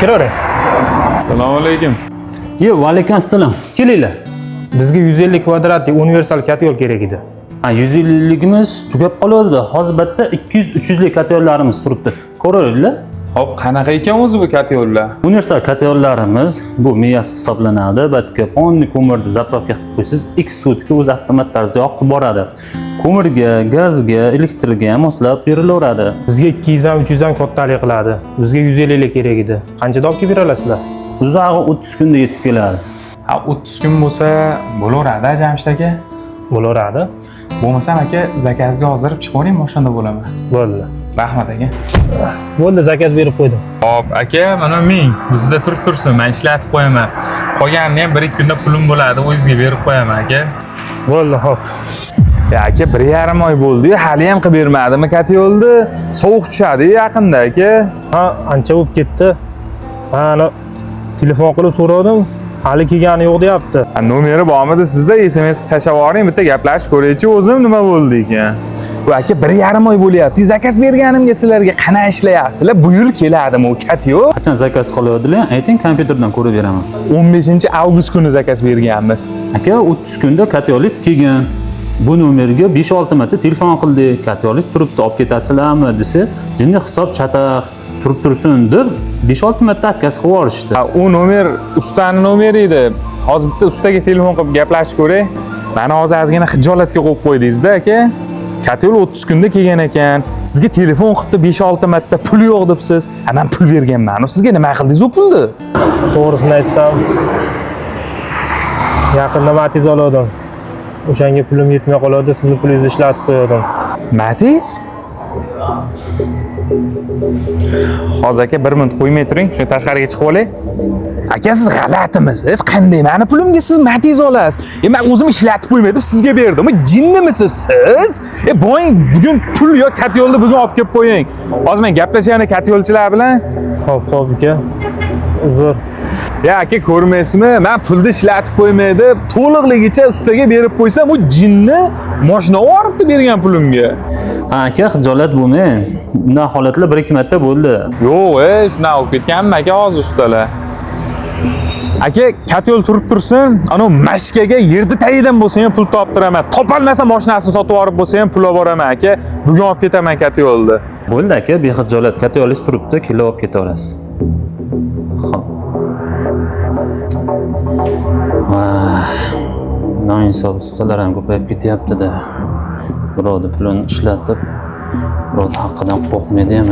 Kiravering. Assalomu alaykum. Yo, vaalaykum assalom. Kelinglar. Bizga 150 kvadratli universal katyol kerak edi. Ha, 150ligimiz tugab qoladi. Hozir bitta 200-300 lik kotellarimiz turibdi. Ko'raveringlar. Hop, qanaqa ekan o'zi bu katyollar? Universal kotellarimiz bu miyasi hisoblanadi. Batga polni ko'mirni zapravka qilib qo'ysangiz, x sutka o'zi avtomat tarzda yoqib boradi. Ko'mirga, gazga, elektrga ham moslab berilaveradi. Bizga 200 dan 300 dan kattalik qiladi. Bizga 150 lik kerak edi. Qanchada olib kelib bera olasizlar? Uzog'i 30 kunda yetib keladi. Ha, 30 kun bo'lsa bo'laveradi, Jamshid aka. Bo'laveradi. Bo'lmasam aka, zakazni yozdirib chiqavering, mashinada bo'laman. Bo'ldi. Rahmat aka. Bo'ldi, zakaz berib qo'ydim. Hop, aka, mana 1000. Bu sizda turib tursin, men ishlatib qo'yaman. Qolganini ham 1-2 kunda pulim bo'ladi, o'zingizga berib qo'yaman aka. Bo'ldi, hop. Ya aka, 1,5 oy bo'ldi-yu, hali ham qilib bermadimi katyolni? Sovuq tushadi yaqinda aka. Ha, ancha bo'lib ketdi. Mana telefon qilib so'radim, hali kelgani yo'q deyapti. Ha, nomeri bormidi sizda? SMS tashlab yuboring, bitta gaplashib ko'raychi o'zim nima bo'ldi ekan. Bu aka 1,5 oy bo'lyapti. Zakaz berganimga sizlarga qana ishlayapsizlar? Bu yil keladimi u katyo? Qachon zakaz qilyaptilar? Ayting, kompyuterdan ko'rib beraman. 15-avgust kuni zakaz berganmiz. Aka, 30 kunda katyolis kelgan. Bu nomerga 5-6 marta telefon qildik. Katyolis turibdi, olib ketasizlarmi desa, jinni hisob chataq turib tursin deb 5-6 marta отказ qilib yuborishdi. Ha, u nomer ustani nomeri edi. Hozir bitta ustaga telefon qilib gaplashib ko'ray. Mani hozir ozgina xijolatga qo'yib qo'ydingiz-da aka. Katyol 30 kunda kelgan ekan. Sizga telefon qilibdi 5-6 marta, pul yo'q debsiz. Ha, men pul berganman. Sizga nima qildingiz u pulni? To'g'risini aytsam, yaqinda Matiz oldim. O'shanga pulim yetmay qoladi, sizni pulingizni ishlatib qo'ydim. Matiz? Hozir aka 1 minut qo'ymay turing, shu tashqariga chiqib olay. Aka, siz g'alatimisiz? Qanday mani pulimga siz Matiz olasiz? E men o'zim ishlatib qo'ymay deb sizga berdim. Jinnimisiz siz? E boying bugun pul yo katyo'lni bugun olib kelib qo'ying. Hozir men gaplashayman katyo'lchilar bilan. Hop, hop aka. Uzr. Ya aka, ko'rmaysizmi? Men pulni ishlatib qo'ymay deb to'liqligicha ustaga berib qo'ysam, u jinni mashina olibdi bergan pulimga. Ha, aka, xijolat bo'lmang. Bunday holatlar 1-2 marta bo'ldi. Yo'q, e, shunaqa bo'lib ketganmi aka hozir ustalar? Aka, katyol turib tursin, ana mashkaga yerda tagidan bo'lsa ham pul toptiraman. Topolmasa mashinasini sotib yuborib bo'lsa ham pul olib boraman aka. Bugun olib ketaman katyolni. Bo'ldi aka, bexijolat katyolis turibdi, kelib olib ketaverasiz. Xo'p. Vah, noinsof ustalar ham ko'payib ketyapti-da. Birovni pulini ishlatib, birovni haqqidan qo'rqmaydi ham.